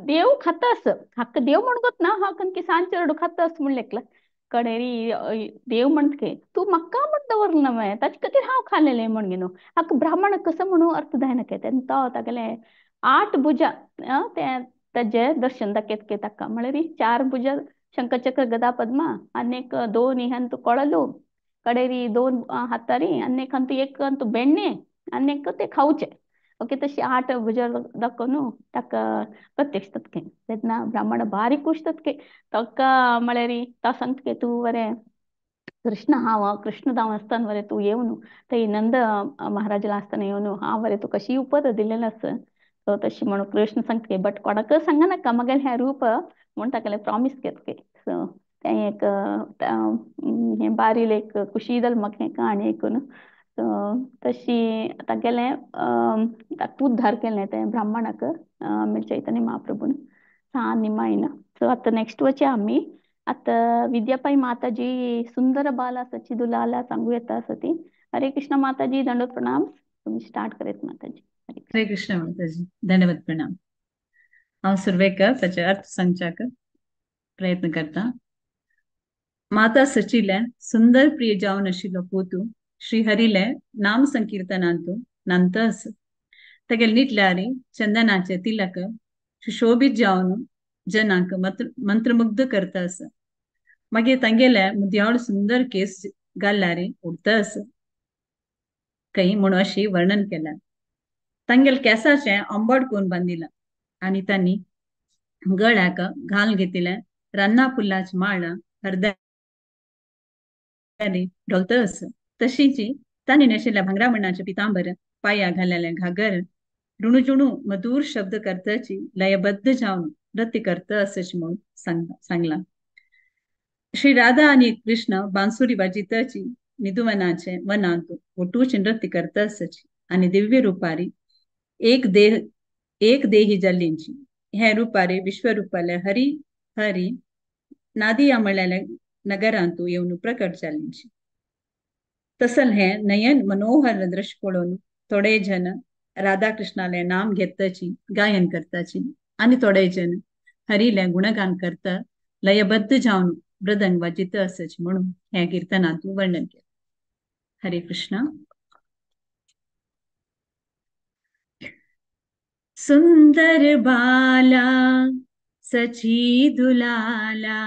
देव खाता अस हाका देव म्हणून ना हा कन की सांज चेडो खाता अस म्हण लेखला कडेरी देव म्हणत के तूं म्हाका म्हण दवरलें ना मागीर ताचे खातीर हांव खालेलें म्हण न्हू हाका ब्राह्मण कसो म्हणून अर्थ जायना के तेन्ना तो तागेले 8 भुजा ते ताजे दर्शन दाखयत के ताका म्हळ्यार 4 भुजा शंखचक्र गदा पद्मा आनी एक 2 हंतु कोळलू कडेरी 2 हातारी आनी एक हंतु एक हंतु बेण्णे आनी एक ते खावचे ओके तशी 8 भुजा दाखोवन ताका प्रत्यक्ष जाता तेन्ना ब्राह्मण बारीक खुश जाता ताका म्हळ्यार तो सांगता तूं बरें कृष्ण हांव कृष्ण जावन आसतना बरें तूं येवन थंय नंद महाराजाला आसतना येवन हांव बरें तुका अशी उपद दिलेलें आसा सो तशी म्हणून कृष्ण सांगता बट कोणाक सांगनाका म्हागेलें हें रूप म्हूण तागेलें प्रॉमीस केलें. सो तें एक हें बारील एक खुशी जाली म्हाका हें कहाणी आयकून. सो तशी तागेलें ताका उद्धार केलें तें ब्राह्मणाक चैतन्य महाप्रभून सान निमायन. सो आतां नेक्स्ट वचया आमी आतां विद्यापाई माताजी सुंदर बाला सचिदुलाला सांगू येता आसा ती. हरे कृष्ण माताजी, दंडोत प्रणाम. तुमी स्टार्ट करत माताजी. हरे कृष्ण माताजी, धन्यवाद प्रणाम. हांव सुरवेक ताचे अर्थ सांगच्याक प्रयत्न करता. माता सचिले सुंदर प्रिय जावन आशिल्लो पोतू श्रीहरिले नाम संकीर्तनांतू नंतस तागेले निटल्यारी चंदनाचे तिलक सुशोभीत जावन जनांक मंत्रमुग्ध करता आसा. मागीर तांगेले मुदयाळ सुंदर केस घाल्ल्यारी उडता आसा खंय म्हणून अशी वर्णन केलां. तांगेले केसाचें आंबट कोण बांदिलां आनी तांणी गळ्याक घाल घेतिले रान्ना फुलाची माळ हरद्यारी ढोलतस तशीची तांणी नेशिल्ल्या भांगरा मण्णाचे पितांबर पाया घालेले घागर ऋणुजुणू मधुर शब्द करताची लयबद्ध जावन नृत्य करत असेच म्हणून सांगला. श्री राधा आणि कृष्ण बांसुरी वाजिताची निधुवनाचे वनांत ओटूचे नृत्य करत असाची आणि दिव्य रूपारी एक देही जाल्लींची हे रूपारे विश्वरूपाले हरी हरी नादिया म्हळ्याल्या नगरांतू येवन प्रकट जाल्लींची. तसल हे नयन मनोहर दृश्य पळोवन थोडे जन राधा कृष्णाले नाम घेताची गायन करताची आणि थोडे जन हरीले गुणगान करता लयबद्ध जावन मृदंग वाजित असाची म्हणून ह्या कीर्तनांतू वर्णन केलं. हरे कृष्ण. सुंदर बाला सची दुलाला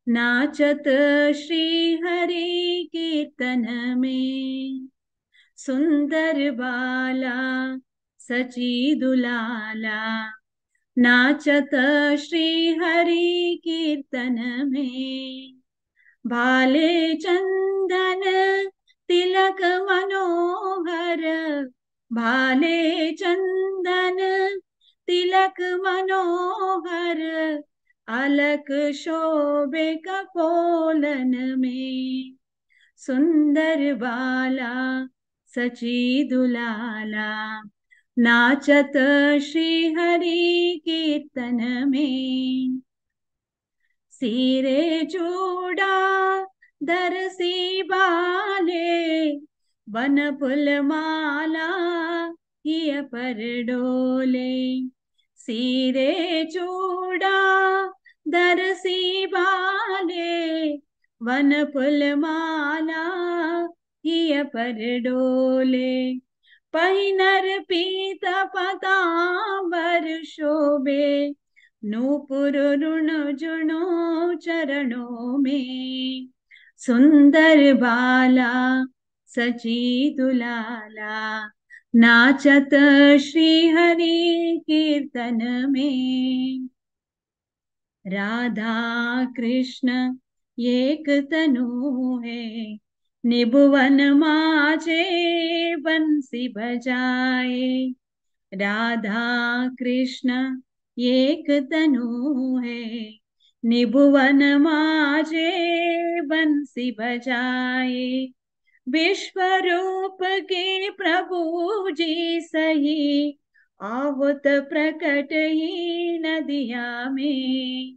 नाचत श्री हरि कीर्तन में. सुंदर बाला सची दुलाला नाचत श्री हरि कीर्तन में. भाले चंदन तिलक मनोहर भाले चंदन तिलक मनोहर अलक शोभे कपोलन में. सुंदर बाला सची दुलाला नाचत श्री हरि कीर्तन में. सीरे चूड़ा दरसी बाले वन फुल माला हिय पर डोले. सीरे चूड़ा दरसी बाले वन फुल माला हिय पर डोले. पहिनर पीत पतांबर शोभे नूपुर रुण जुणो चरणों में. सुंदर बाला सची दुलाला नाचत श्री हरि कीर्तन में. राधा कृष्ण एक तनु है निभुवन माझे बंसी बजाए. राधा कृष्ण एक तनु है निभुवन माझे बंसी बजाए. विश्वरूप के प्रभु जी सही आवत प्रकट ही नदिया में.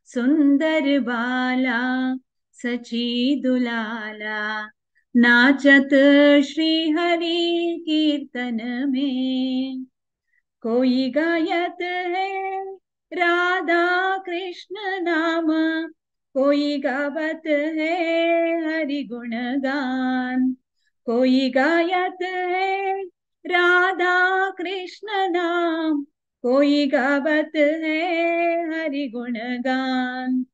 सुंदर बाला सची दुलाला नाचत श्री हरि कीर्तन में. कोई गायत है राधा कृष्ण नाम कोई गावत है हरि गुणगान. कोई गायत है राधा कृष्ण नाम कोई गावत है हरि गुणगान.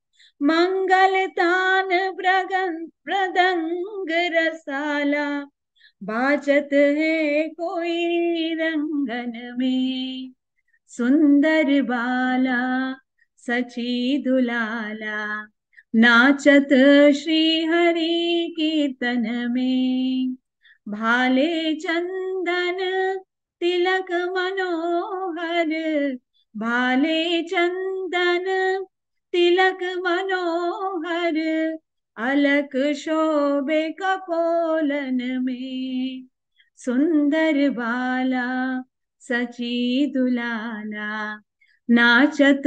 मंगल तान मृदंग रसाला बाजत है कोई रंगन में. सुंदर बाला सची दुलाला नाचत श्री हरि कीर्तन में. भाले चंदन तिलक मनोहर भाले चंदन तिलक मनोहर अलक शोभे कपोलन में. सुंदर बाला सची दुलाला नाचत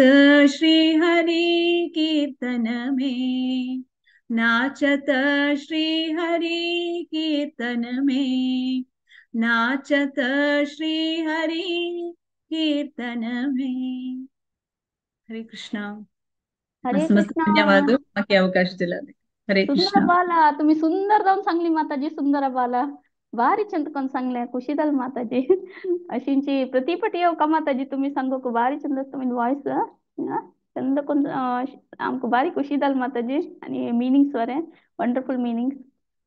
श्री हरि कीर्तन में. नाचत श्री हरि कीर्तन में. नाचत श्री हरि कीर्तन में. हरे कृष्णा. हरे कृष्णा. धन्यवाद बाकी अवकाश दिला. हरे सुंदर कृष्णा. बाला तुम्ही सुंदर जाऊन सांगली माताजी. सुंदर बाला भारी चंद कोण सांगले खुशी जाल माताजी. अशींची प्रतिपट येऊ का माताजी तुम्ही सांगू भारी चंद तुम्ही वॉइस चंद कोण आमकां भारी खुशी जाल माताजी. आणि मिनिंग्स बरें wonderful meanings.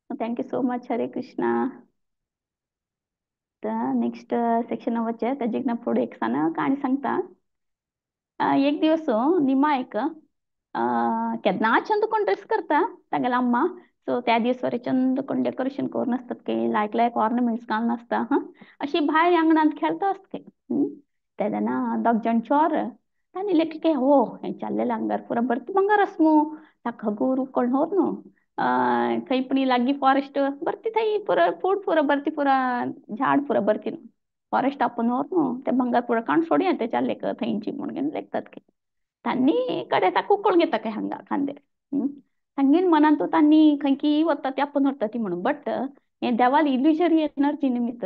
Thank you so much. Hare Krishna. Next section वचचे ताजे ना फुडें एक सान काणी सांगता. एक दिवस निमायक केन्ना चंद कोण ड्रेस करता तागेल्या अम्मा. सो त्या दीस वरे चंद कोण डेकोरेशन करून आसतात की लायक लायक ऑर्नमेंट्स घालून आसता. हां, अशी भायर आंगणांत खेळता आसता. तेन्ना दोग जाण चोर तांणी लेखले की हो हें चाललेलें आंगार पुरा भरती भांगर आस मू, ताका हगूर उकळून व्हर न्हू, खंय पण लागीं फॉरेस्ट भरती थंय पुरा फूड पुरा भरती पुरा झाड पुरा भरती न्हू, फॉरेस्ट आपून व्हर न्हू ते भांगर पुरा काण सोडया ते चालले थंयची म्हूण लेखतात की तांणी कडे ताका उकळून घेता काय हांगा खांदेर. तांगेर मनांत तांणी खंयकी वता ती आपून व्हरता ती म्हणून, बट हें देवाली इल्युजरी एनर्जी निमित्त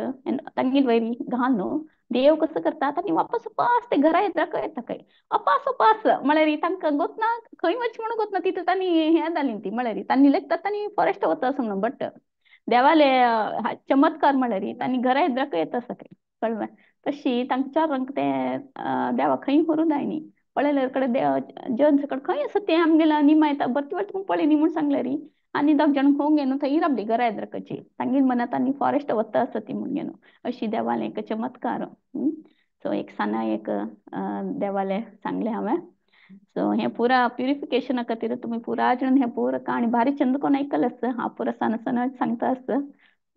तांगेर वयर घाल न्हू, देव कसो करता तांणी वापस वापस ते घरा येता येता खंय अपास अपास म्हळ्यार तांकां गोतना खंय वच म्हणून गोतना तितून तांणी हें जाली ती म्हळ्यार तांणी लेखतात तांणी फॉरेस्ट वता असो म्हणून, बट देवाले चमत्कार म्हळ्यार तांणी घरा येता येता आसा खंय कळ्ळें. तशी तांकां चार ते देवा खंय व्हरूं जाय न्ही, पळयल्यार कडेन देव जन सकड खंय आसा तें आमगेल्या निमा येता बरती बरती पळय न्ही म्हूण सांगलें री. आनी दोग जाण खोंग न्हू थंय राबली घरा येद्रकची तांगेर मनांत आनी फॉरेस्ट वता आसा ती म्हूण न्हू, अशी देवालें एक चमत्कार. सो एक साना एक देवालें सांगलें हांवें. सो हें पुरा प्युरिफिकेशना खातीर तुमी पुरा जाण हें पुरा काणी भारी चंद कोण आयकलें आसता, हांव पुरा सान सान सांगता आसता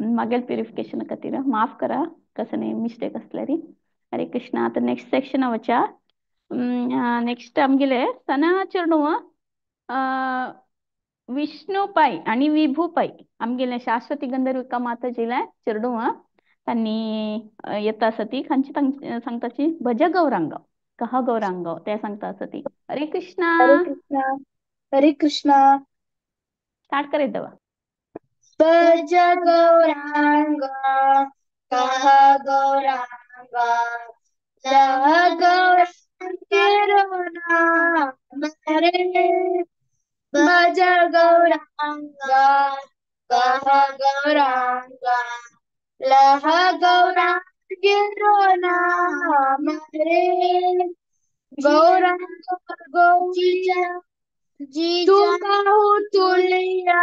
मागीर प्युरिफिकेशना खातीर माफ करा कसं न्ही मिस्टेक आसल्यार. हरे कृष्णा. आतां नेक्स्ट सेक्शन वच्या. नेक्स्ट आमगेले सना चेडूं विष्णू पाय आणि विभू पाय आमगेले शाश्वती गंधर्विका माताजीला चेडूं तांणी येता आसा ती खांची सांगताची भज गौरांग कह गौरांग ते सांगता आसा ती. हरे कृष्णा. हरे कृष्णा. हरे कृष्णा. स्टार्ट करे दवा. भज गौरांग कह गौरांग लह गौरांग नाम रे, भज गौरांग कह गौरांग लह गौरांग नाम रे, गौरांग गौरिया तू तुलिया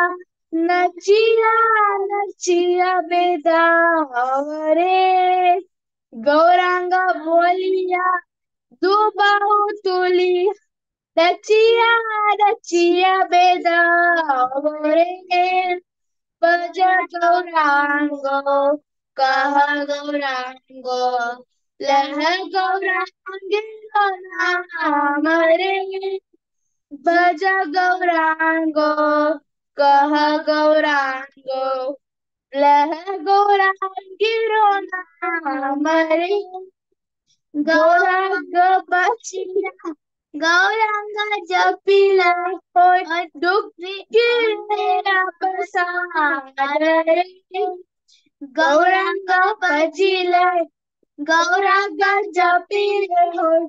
नचिया नचिया बेदाव रे, गौरांग बोलिया दुबाहु तुली नचिया नचिया बेदाव रे, भज गौरांग कह गौरांग लह गौरांग नाम रे, भज गौरांग कह गौरांग लह गौरांग नाम रे, गौरांग बचिया गौरांग जपिला होय दुःखी पसार रे, गौरांग भजिले गौरांग जपिले होय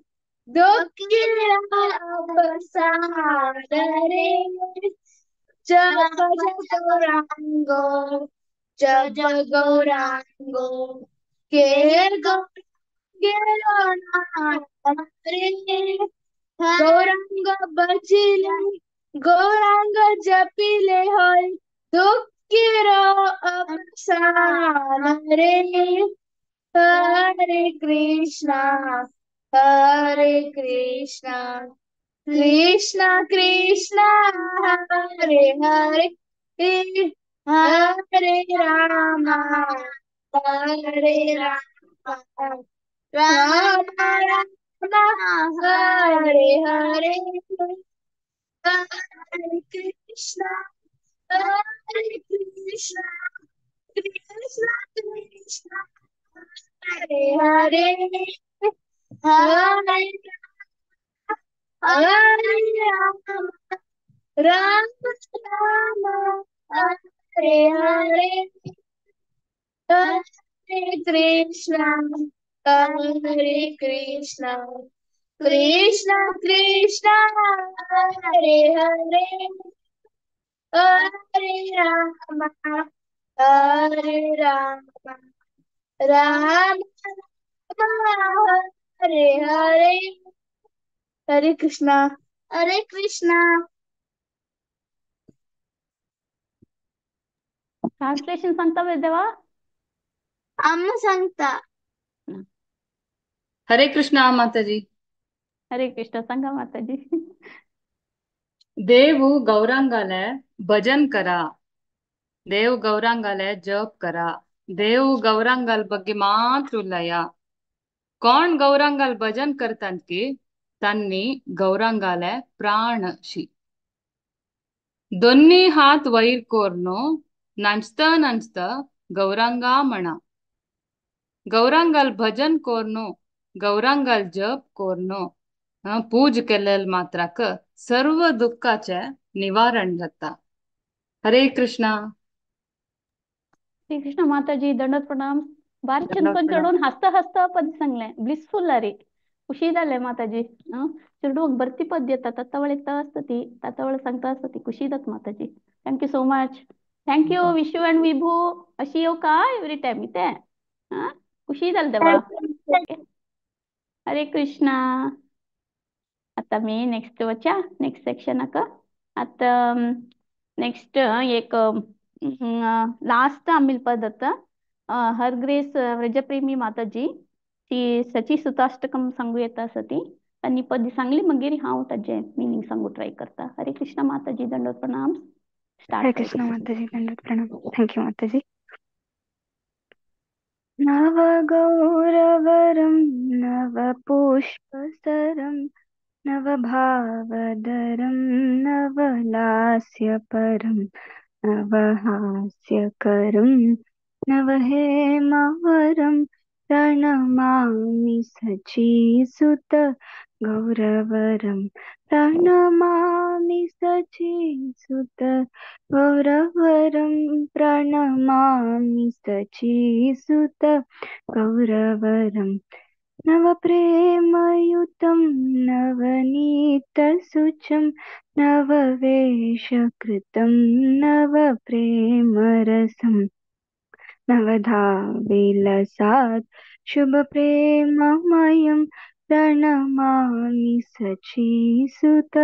दुःखी पसार रे, जय गौरांग जय गौरांग के गौरांग रे, गौरांग भजिले गौरांग जपिले होय दुःखी अवसान रे, हरे कृष्णा हरे कृष्णा कृष्णा कृष्णा हरे हरे, हरे राम हरे राम राम राम हरे हरे, हरे कृष्णा हरे कृष्णा कृष्णा कृष्णा हरे हरे, हरे हरे राम राम राम हरे हरे, हरे कृष्णा हरे कृष्णा कृष्णा कृष्णा हरे हरे, हरे राम हरे राम राम राम हरे हरे. हरे कृष्णा. हरे कृष्णा. ट्रान्सलेशन सांगता देवा? अम्मा सांगता. हरे कृष्णा माताजी. हरे कृष्ण. सांगा माताजी. देव गौरांगाले भजन करा, देव गौरांगाले जप करा, देव गौरांगाल ಬಗ್ಗೆ मात्र उलया. कोण गौरांगाल भजन करतात की तांनी गौरांगाले प्राण शी. दोन्ही हात वैर कोरनो नाचता नाचता गौरांगा म्हणा. गौरांगाल भजन कोरनो, गौरांगाल जप कोरनो, पूज केलेल मात्राक सर्व दुःखाचे निवारण जाता. हरे कृष्णा. श्री कृष्ण माताजी, दंडवत प्रणाम. बारीक दंडवत चंदन प्रणाम. चडून हसता हसता पद सांगलें, ब्लिसफुल अरे खुशी जालें माताजी. चेडूंक बरती पद येता, तातावळ येता आसता ती, तातावळ सांगता आसता ती, खुशी जाता माताजी. Thank you so much. Thank you Vishu and Vibhu. अशी येव का एवरी टायम इते खुशी जालें देवा. हरे कृष्णा. आता मी नेक्स्ट वच्या नेक्स्ट सेक्शनाक. आता नेक्स्ट एक लास्ट आमिल पद आता हर ग्रेस व्रजप्रेमी माताजी ती सची सुताष्टकम सांगू येता आसा ती, तांणी पद सांगली मागीर हांव ताजें मिनींग सांगू ट्राय करता. हरे कृष्ण माताजी, दंडवत प्रणाम. हरे स्टार्ट कृष्ण माताजी, दंडवत प्रणाम. Thank you माताजी. नव गौरवरं नव पुष्पसरं नव भावदरं नवलास्यपरं नवहास्यकरं नवहेमावरं प्रणमामि सचीसुत गौरवरं, प्रणमामि सचीसुत गौरवरं, प्रणमामि सचीसुत गौरवरं. नवप्रेमयुतं नवनीतशुचं नववेषकृतं नवप्रेमरसं नवधा विलसात् शुभप्रेममयं प्रणमामि सचीसुत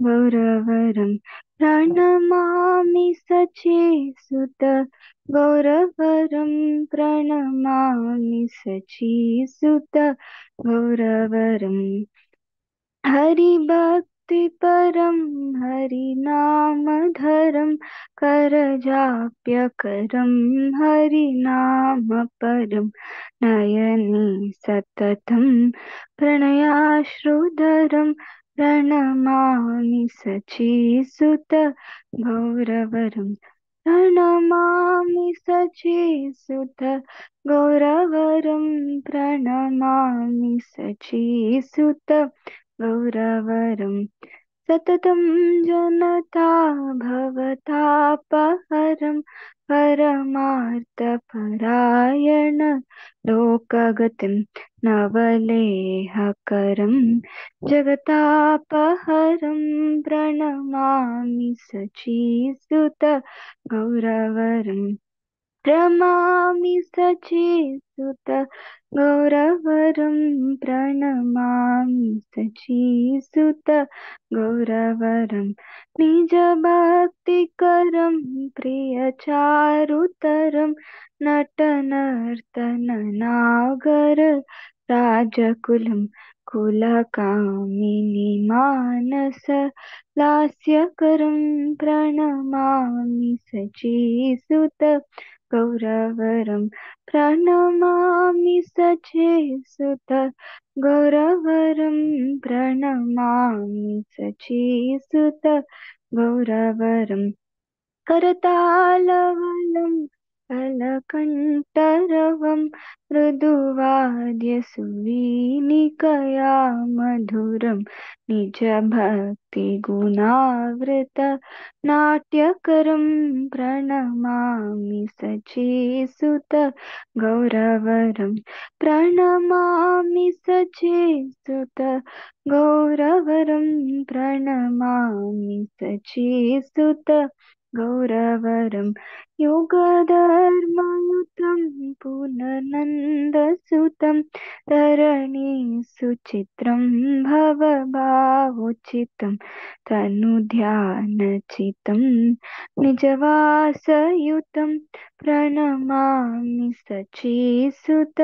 गौरवरं, प्रणमामि सचीसुत गौरवरं, प्रणमामि सचीसुत गौरवरं. हरिभक्तिपरं हरिनामधरं करजाप्यकरं हरिनामपरं नयने सततं प्रणयाश्रुधरं प्रणमामि सचीसुत गौरवरं, प्रणमामि सचीसुत गौरवरं, प्रणमामि सचीसुत गौरवरं. सततं जनता भवतापहरं परमार्थपरायण लोकगतिं नवलेहकरं जगतापहरं प्रणमामि सचीसुत गौरवरं, प्रणमामि सचीसुत गौरवरं, प्रणमामि सचीसुत गौरवरं. निजभक्तिकरं प्रियचारुतरं नटनर्तननागर राजकुलं कुलकामिनि मानस लास्यकरं प्रणमामि सचीसुत गौरवरं, प्रणमामि सचीसुत गौरवरं, प्रणमामि सचीसुत गौरवरं. करतालवलं अलकण्ठरवं मृदुवाद्यसुवीनिकया मधुरं निजभक्तिगुणावृत नाट्यकरं प्रणमामि सचीसुत गौरवरं, प्रणमामि सचीसुत गौरवरं, प्रणमामि सचीसुत गौरवरं योगधर्मयुतं पुनर्नन्दसुतं धरणी सुचित्रं भवभावोचितं तनुध्यानचितं निजवासयुतं प्रणमामि सचीसुत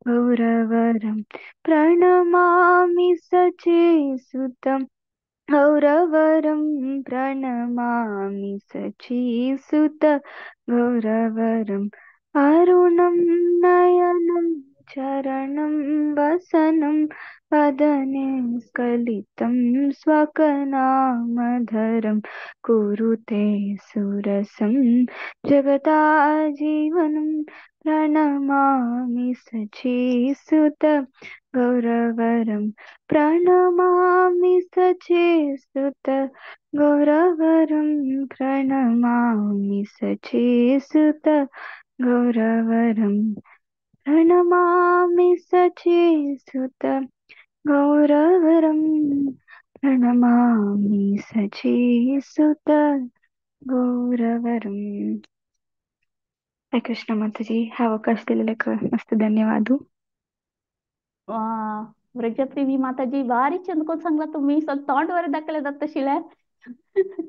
गौरवरं प्रणमामि सचीसुतं गौरवरं प्रणमामि सचीसुत गौरवरम् अरुणं नयनं चरणं वसनं वदने स्खलितं स्वकनामधरं कुरुते सुरसं जगता जीवनं प्रणमामि सचीसुत गौरवरं प्रणमामि सचीसुत गौरवरं प्रणमामि सचीसुत गौरवरं प्रणमामि सचीसुत गौरवरं प्रणमामि सचीसुत गौरवरं। हरे कृष्ण माताजी, हा अवकाश दिलेले मस्त धन्यवाद. व्रजप्रेमी माताजी भारी चंद कोण सांगला तुम्ही, तोंड वर दाखवले जात शिला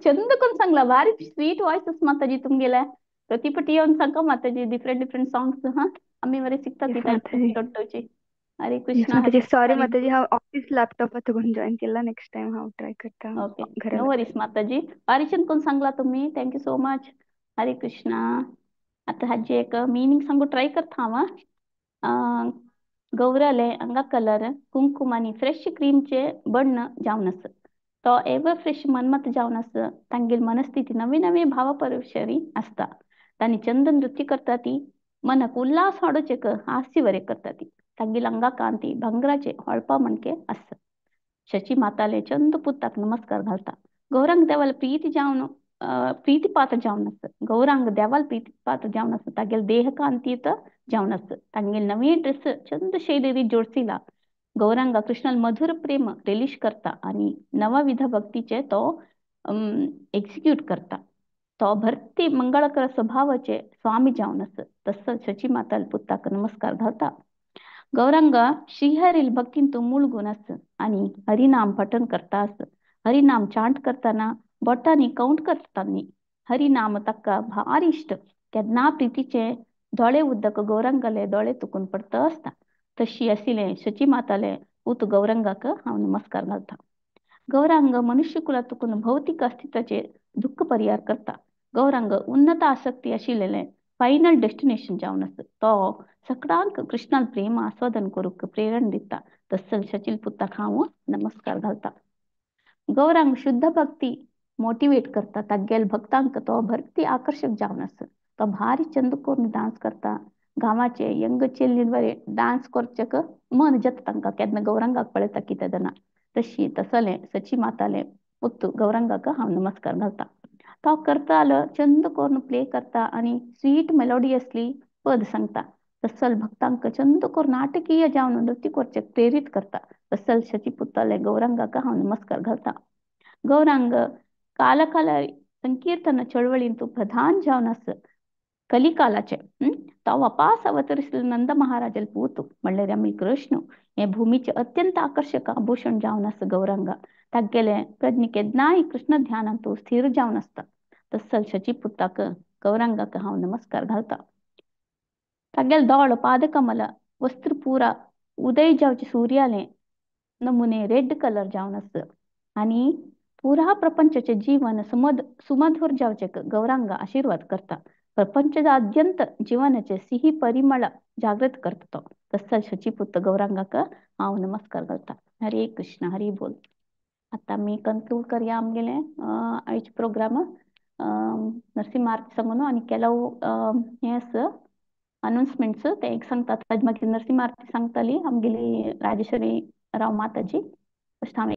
चंद कोण सांगला, भारी स्वीट वॉइस माताजी तुमगेला. प्रतिपटी येऊन सांगा माताजी डिफरंट डिफरंट सॉंग्स. हा आम्ही बरे शिकतात ती. हरे कृष्ण. माताजी सॉरी माताजी, हा ऑफिस लॅपटॉप तगोंड जॉईन केला, नेक्स्ट टाइम हा ट्राय करता. ओके नो वरीज माताजी, भारी चंद कोण सांगला तुम्ही, thank you so much. Hare Krishna. आता हाजी एक मीनिंग सांगू ट्राय करता हांव. गौराले अंगा कलर कुंकुम आनी फ्रेश क्रीमचे बण्ण जावन आसा, तो एवर फ्रेश मनमत जावन आसा. तांगेली मनस्थिती नवी नवी भावपरवशरी आसता. तांणी चंद नृत्य करता ती मनाक उल्हास हाडोचें हास्य वरे करता ती. तांगेली अंगा कांती भांगराचे हळपा म्हणके आसता. शची माताले चंद पुताक नमस्कार घालता. गौरांग देवाला प्रीती जावन प्रीती पात्र जावन आसता. गौरांग देवाल प्रीती पात्र जावन आसता. तागेले देह कांतीत जावन आसता. तांगेले नवी ड्रेस चंद शैली जोडसिला. गौरांगा कृष्णाल मधुर प्रेम रिलीश करता आणि नवविध भक्तीचे तो एक्झिक्यूट करता. तो भरती मंगळकर स्वभावाचे स्वामी जावन आसता. तसं शची माताल पुताक नमस्कार घालता. गौरांग श्रीहरील भक्तींतू मूळ गुण आसता आणि हरिनाम पठण करता आसता. हरिनाम चांट करताना बोटांनी काउंट करतानी हरिनाम ताका भारी इश्ट. केन्ना प्रितीचे दोळे उदक गौरांगाले दोळे तुकून पडता आसता. तशी आशिल्ले शची माताले पूत गौरंगाक हांव नमस्कार घालता. गौरांग मनुष्य कुला तुकून भौतिक अस्तित्वाचे दुःख परिहार करता. गौरांग उन्नत आसक्ती आशिल्ले फायनल डेस्टिनेशन जावन आसता. तो सकडांक कृष्णाल प्रेम आस्वादन करूंक प्रेरण दिता. तसल शचील पुताक हांव नमस्कार घालता. गौरांग शुद्ध भक्ती मोटिवेट करता. तागेल भक्तांक तो भक्ती आकर्षक जावन आसता. तो भारी चंद करून डान्स करता. गांवाचे यंग चेल्ली बरे डान्स करचेक मन जाता तांकां केन्ना गौरांगाक पळयता कितें जाणा. तशी तसले सची माताले पुत्तू गौरांगाक हांव नमस्कार घालता. तो करता आलो चंद करून प्ले करता आनी स्वीट मेलोडियसली पद सांगता. तसल भक्तांक चंद करून नाटकीय जावन नृत्य करचेक प्रेरीत करता. तसल शची पुताले गौरांगाक हांव नमस्कार घालता. गौरांग कालकाला संकीರ್ತन चळवळींतू प्रधान जावन आसा. कलिकालाचे तो वापास अवतरिसले नंद महाराजल पूत म्हणल्यार आमी कृष्ण हे भूमीचे अत्यंत आकर्षक आभूषण जावन आसा. गौरांगा तागेले प्रज्ञ केन्नाय कृष्ण ध्यानांतू स्थिर जावन आसता. तसल शची पुताक गौरांगाक हांव नमस्कार घालता. तागेले दोळ पादकमल वस्त्र पुरा उदय जावचे सूर्याले नमुने रेड कलर जावन आसा आनी पुरा प्रपंचाचे जीवन सुमधुर जावचे गौरांग आशीर्वाद करता. प्रपंचದ अत्यंत जीवनाचे सिही परिमळ जागृत करता तो. तसल शचीपुत्र गौरांगाक हांव नमस्कार घालता. हरे कृष्ण हरी बोल. आता मी कन्क्लूड करया आमगेले आयचे प्रोग्राम. नरसिंह आरती सांगून आनी ಕೆಲವು हे आसा अनाउन्समेंट्स ते एक सांगतात. ताजे मागीर नरसिंह आरती सांगताली आमगेली राजेश्वरी राव माताजी. फर्स्ट हांव